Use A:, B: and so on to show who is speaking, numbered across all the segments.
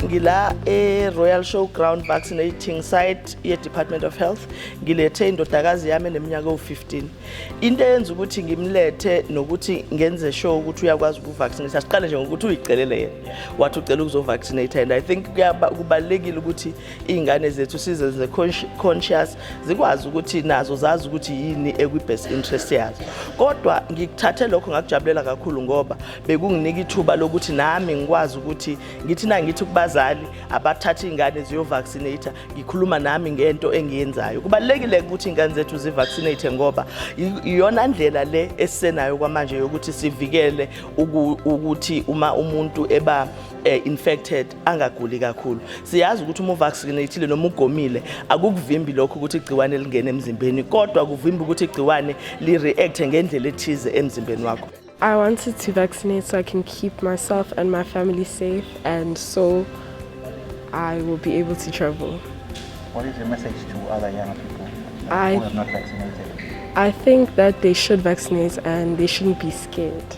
A: Ngila e-Royal Showground Vaccinating Site ye-Department of Health. Ngilethe indodakazi yami eneminyaka ewu-15. Into eyenza ukuthi ngimlethe nokuthi ngenze sure ukuthi uyakwazi ukuvaccinate, asiqale nje ngokuthi uyicelele yena, wathi ucela ukuzovaccinate, and I think kubalulekile ukuthi iy'ngane zethu sizenze conscious, zikwazi ukuthi nazo zazi ukuthi yini ekwi-best interest yazo. Kodwa ngikuthathe lokho ngakujabulela kakhulu ngoba bekunginika ithuba lokuthi nami ngikwazi ukuthi ngithi nangithi kubazali abathatha iy'ngane ziyovaccinate, ngikhuluma nami ngento engiyenzayo. Kubalulekile ukuthi iy'ngane zethu zivaccinate ngoba iyona ndlela le esisenayo kwamanje yokuthi sivikele ukuthi uma umuntu eba infected angaguli kakhulu. Siyazi ukuthi uma uvaccinatile noma ugomile, akukuvimbi lokho ukuthi igciwane lingene emzimbeni, kodwa kuvimba ukuthi igciwane li-react ngendlela ethize emzimbeni wakho.
B: I wanted to vaccinate so I can keep myself and my family safe and so I will be able to travel.
C: What is your message to other young people who have not vaccinated?
B: I think that they should vaccinate and they shouldn't be scared.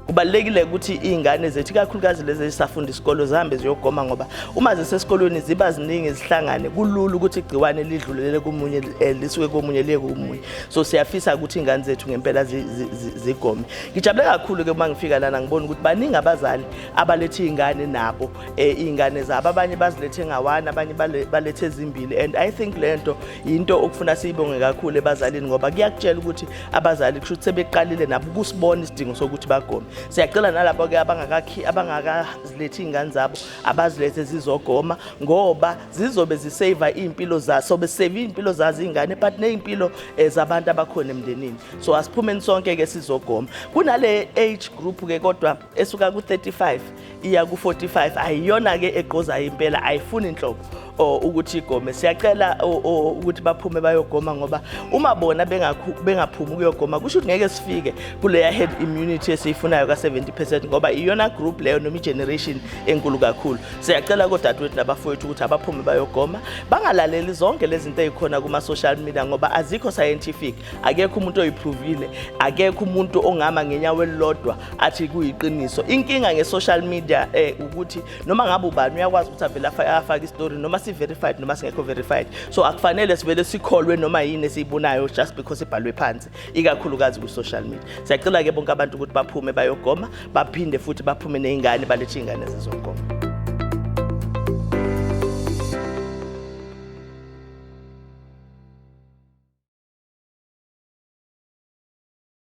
A: Kubalulekile ukuthi iy'ngane zethu, ikakhulukazi lezi ezisafunda isikolo, zihambe ziyogoma, ngoba uma zisesikolweni ziba ziningi, zihlangane, kulula ukuthi igciwane lidlulele komunye, lisuke komunye liye komunye. So siyafisa ukuthi iy'ngane zethu ngempela zigome. Ngijabule kakhulu-ke uma ngifika lana ngibona ukuthi baningi abazali abalethe iy'ngane nabo, iy'ngane zabo. Abanye bazilethe ngawane, abanye balethe ezimbili, and I think le nto yinto okufuna siyibonge kakhulu ebazalini, ngoba kuyakutshela ukuthi abazali kusho ukuthi sebeqalile nabo ukusibona isidingo sokuthi bagome. Siyacela nalabo-ke abangakazilethi iy'ngane zabo, abazilethe zizogoma, ngoba zizobe ziseva iy'mpilo zazo, sobe sisave iy'mpilo zazo iy'ngane, but ney'mpilo zabantu abakhona emndenini. So asiphumeni sonke-ke sizogoma. Kunale age group-ke kodwa esuka ku-35 iya ku-45, ayiyona-ke egqozayo impela, ayifuni inhlobo ukuthi igome. Siyacela ukuthi baphume bayogoma, ngoba uma bona bengaphumi ukuyogoma, kusho ukuthi ngeke sifike kuleya herd immunity esiyifunayo ka-70%, ngoba iyona group leyo noma i-generation enkulu kakhulu. Siyacela kodadewethu nabafowethu ukuthi abaphume bayogoma, bangalaleli zonke lezi zinto ey'khona kuma-social media, ngoba azikho scientific. Akekho umuntu oyiprovile, akekho umuntu ongama ngenyawo elilodwa athi kuyiqiniso. Inkinga nge-social media ukuthi noma ngabe ubani uyakwazi ukuthi avele afake isitori, noma si-verified noma singekho verified. So akufanele sivele sikholwe noma yini esiyibonayo just because ibhalwe phansi, ikakhulukazi kwi-social media. Siyacela-ke bonke abantu ukuthi baphume bayogoma, baphinde futhi baphume ney'ngane, balethe iy'ngane zizogoma.